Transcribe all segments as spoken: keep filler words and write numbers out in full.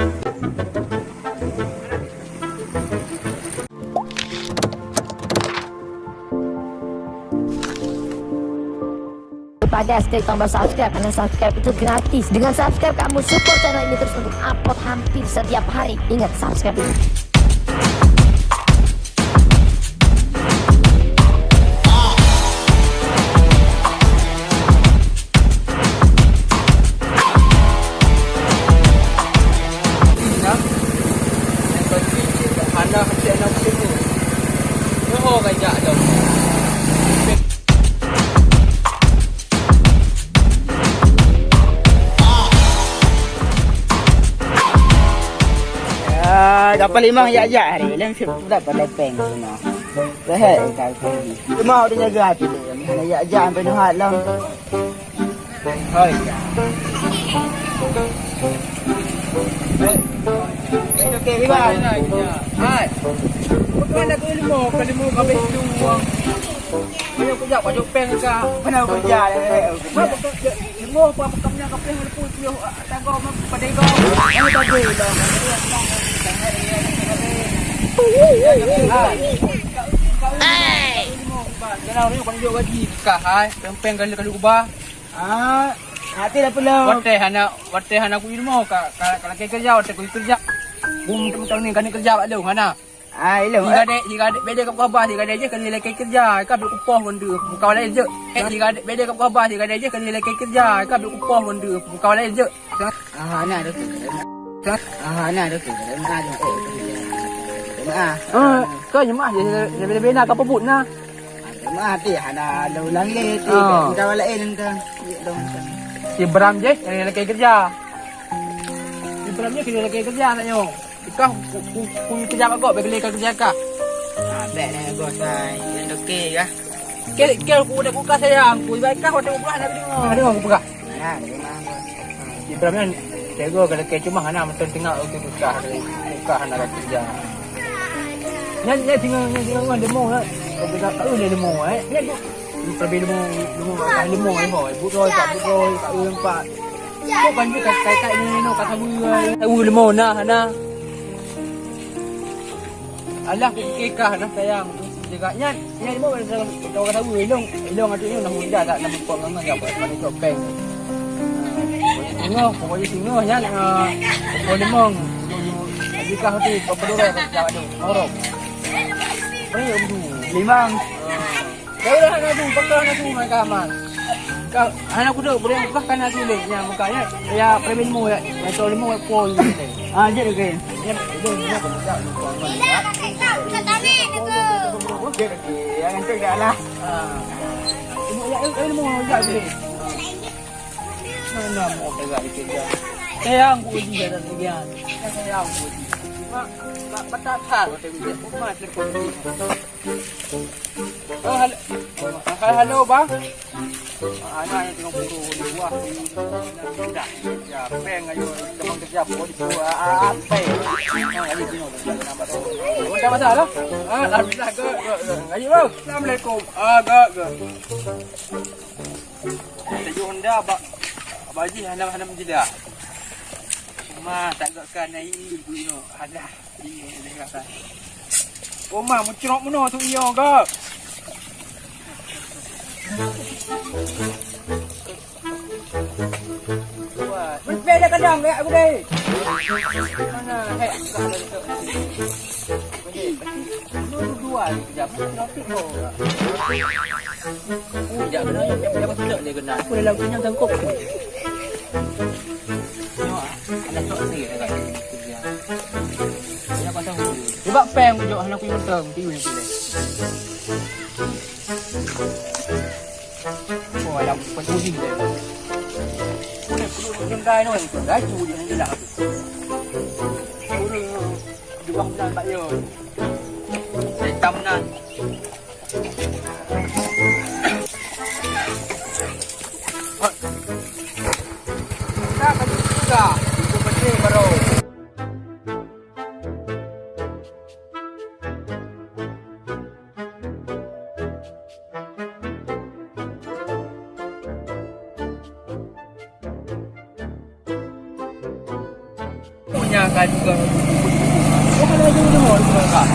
Pada setiap tambah subscribe, karena subscribe itu gratis. Dengan subscribe, kamu support channel ini terus untuk upload hampir setiap hari. Ingat, subscribe itu. Hana hase na peue. Nyoe ho gajak dong. Ya, kapal limang jak-jak hari. Lem sip pula pada peng sana. Rehat ka. Cuma udah jaga hati tu. Hana jak-jak sampai nuhat lom. Hai. Okey, Iban. Hai. Bukan aku ilmu, kalau ilmu kau betul. Mana aku jak, aku peng ka. Mana aku kerja? Mana aku ilmu apa, apa kamu nak kapeng walaupun tu, ah, tak kau mah pada kau. Mana tadi lah. Hai. Jangan orang panjuk gaji kah, hai. Peng-peng kali kali ubah. Ah, hati dah pulang. Watèe hana, watèe hana ku ilmu ka, ka, ka lakèe keureuja, watèe ku keureuja. Bum teumantong ni kani keureuja bak lôn hana. Ah, ilmu. Sigadèe, sigadèe beda kat kuaba, sigadèe jih kani lakèe keureuja, ka bèk kupoh ngon deuh. Buka walai jeuet. Eh, sigadèe beda kat kuaba, sigadèe jih kani lakèe keureuja, ka bèk kupoh ngon deuh. Buka walai jeuet. Ah, na dah tu. Ah, na dah tu. Ah, jom, eh, jom, eh. Ah. Ah, kau jemaah je, je bela-bela kau pebut na. Jemaah ti hana ada ulang lé ti. Ah. Kita walai nang tu. Si Bram je, yang lagi kerja. Si Bram je, kena lagi kerja nak nyo. Kau ku, ku, ku kerja kat kau, bagi leka kerja kau. Ah, bèk na kau sai. Yang okey kah? Kira, kira aku udah buka sayang, aku ibarat kau udah buka nak dengar. Ada aku buka. Nah, memang. Ibrahim nyan, tego galakèe cuma hana mantong tengok waktu tukah, tukah hana ka kerja. Nyan, nyan singoh, nyan singoh ngon leumo, eh. Kau peugah, eh, leumo, eh. Nyan tu, terlebih leumo, leumo, ah, leumo, eh, boh. But roi, tak but roi, tak eu empat. Kau kan juga kai-kai ni, ni, ni, kata bui, eh. Tahu leumo, nah, nah. Alah, kau fikir kah, nah, sayang. Jaga nyan, nyan leumo, kau kata bui, ilong, ilong atau ilong, nah, hujan, tak, nah, muka ngan, ngan, ngan, ngan, Singoh, pokoknya singoh nyan, ah, pokok limong. Jika hati pepedura kerja ada orang. Ayo, dulu. Limang. Kau dah hana tu, pegang hana tu, mereka aman. Kau hana kuda, boleh buka kan hana tu leh. Yang buka ya, ya, premen mu ya, ya, soal mu ya, pol. Ah, jadi okey. Ya, dia ni apa kerja, lupa aman. Okey, okey. Ya, nanti dah lah. Ah. Ilmu, ya, ilmu, ya, boleh. Mana mau tegak dikejar? Sayang ku uji jalan ujian. Sayang ku uji. Mak, mak, patah tak kau tengok dia. Mak, telepon dia. Oh, halo. Ah, halo, bang. Ah, anak yang tengok puru di buah. Dah. Ya, peng ayo, teman kerja pun di buah. Ah, ah, peng. Ah, ayo tengok. Ada masalah? Ah, alhamdulillah, good, good, good. Ayo, bang. Assalamualaikum. Ah, good, good. Tayoe honda bak, bak jih hana, hana meujeda. Uma, tak gak ka na ié ibu inoe. Alah, ié, ié, ié. Uma, meucrok meunoe su ié gak. Wah, meucrok dah kadang gak budai. Mana, hek, gak ada tu. Dua jam, tapi kau. Ui, jak kena, jak, jak, jak, jak, kena. Aku dalam kenyang sangkut. Tengok, ah. Anak cok ni, ya, kan? Ya. Ya, pasang dulu. Cuba peng, jok, anak kuih mentong, tiu yang pilih. Oh, alam penuh ni, ya. Boleh, perlu mengendai, no, yang kendai, tu, yang gelap. Boleh, dua bulan, Pak, ya. Hitam, nah. Kan juga. Bukan lagi rumah juga, Kak.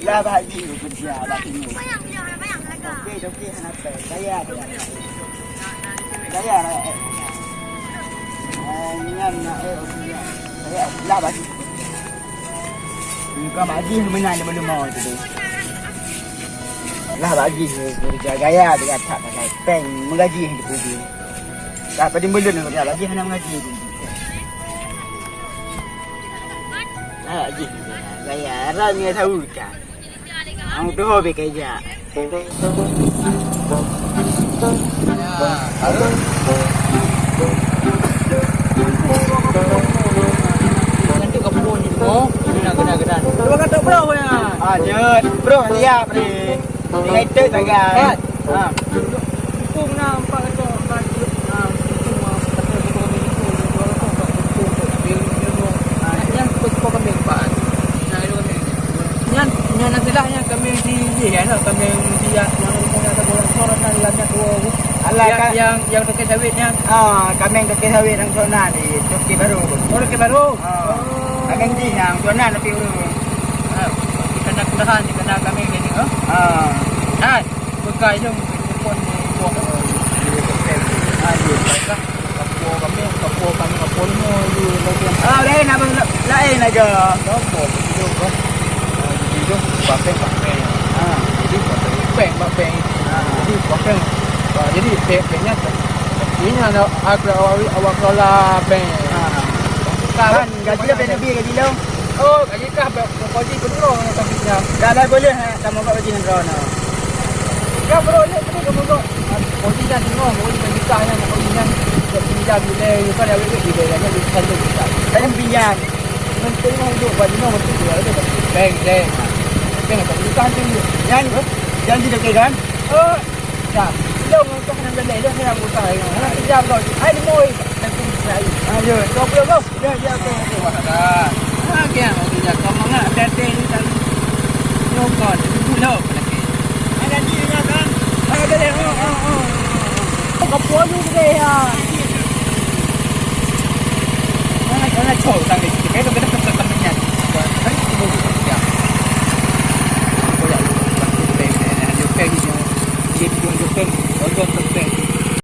Lah bagi kerja bagi. Okey, okey, hana apa. Saya ada. Saya ada. Eh, ni kan nak, eh, okey, ya. Saya lah bagi. Engkau bagi menang di mana tu. Lah bagi kerja gaya dengan tak pakai peng menggaji yang dipuji. Tak pada belum kerja lagi hana mengaji. Lah bagi gaya orang ni tahu kan. Ang tu hobi kerja. Nanti ke pun ni, oh, kena, kena, kena. Cuba kata bro ya. Ah, jut. Bro, lihat ni. Dengan itu sagai. Kan? Ha. Kung na empat ratus empat puluh, ha, kung, ha, betul, betul, betul, betul, betul, betul, betul, betul, betul, betul. Ha, yang betul kami empat. Nah, itu kami. Nyan, nyan adalah yang kami di, di, ya, no, kami di, ya, yang rumah ada bola koran dan dalamnya dua. Alah, yang, kan? Yang, yang toke sawit nyan. Ah, kami toke sawit yang zona di Toke Baru. Oh, Toke Baru. Ah. Oh. Kami di yang zona tapi urus. Ah, di kandang kudahan, di kandang kami ni, oh. Ah. Hai. Bukan je mungkin pun ni buah. Ah, ya. Baiklah. Kapur kami, kapur kami, kapur ni, di bagian. Ah, lain apa la-, lain aja. Kapur, begitu, bro. Ah, begitu, bapeng, bapeng. Ah. Jadi, bapeng, bapeng, bapeng. Ah. Jadi, bapeng. Ah, jadi, peng, pengnya, ini ada awak, awak kelola peng. Ah. Bukan. Kan, gaji apa yang lebih, gaji lo? Oh, gaji kah, bak, bak gaji kedua, ngon kami nya. Dah, dah boleh, ha, sama bak gaji ngon droeneuh. Ya, bro, ni, ni, bro, bro. Gaji dah tengok, gaji gaji kah nya, gaji nya. Gaji dah bila, you kan, awak tu bila, ya, ni, selalu kita. Saya pinjam. Menteri mau duduk, buat ni, menteri dua, ada tak? Bank, bank. Bank, tak bukan tu. Yang, yang di dekat kan? Oh, dah. Belum, kau kena belai, dah saya buka. Ha, sejam kau. Hai, lima, eh. Satu, satu. Ha, ya. Dua puluh, bro. Ya, ya, okey, okey. Wah, dah. Ha, okey, okey, ya. Kau mangat, hati-hati ni, tak. Nyokan, dulu, lagi. Ha, jadi, ya, kan? Ha, jadi, ha, ha, ha, ha, ha. Kau kapur dulu, deh, ya. Jangan, jangan cok, tak boleh. Kita kena pesan temannya. Kan, kita boleh, ya. Kau ya, okey, okey, okey. Dia tunjukkan, tonton, tonton.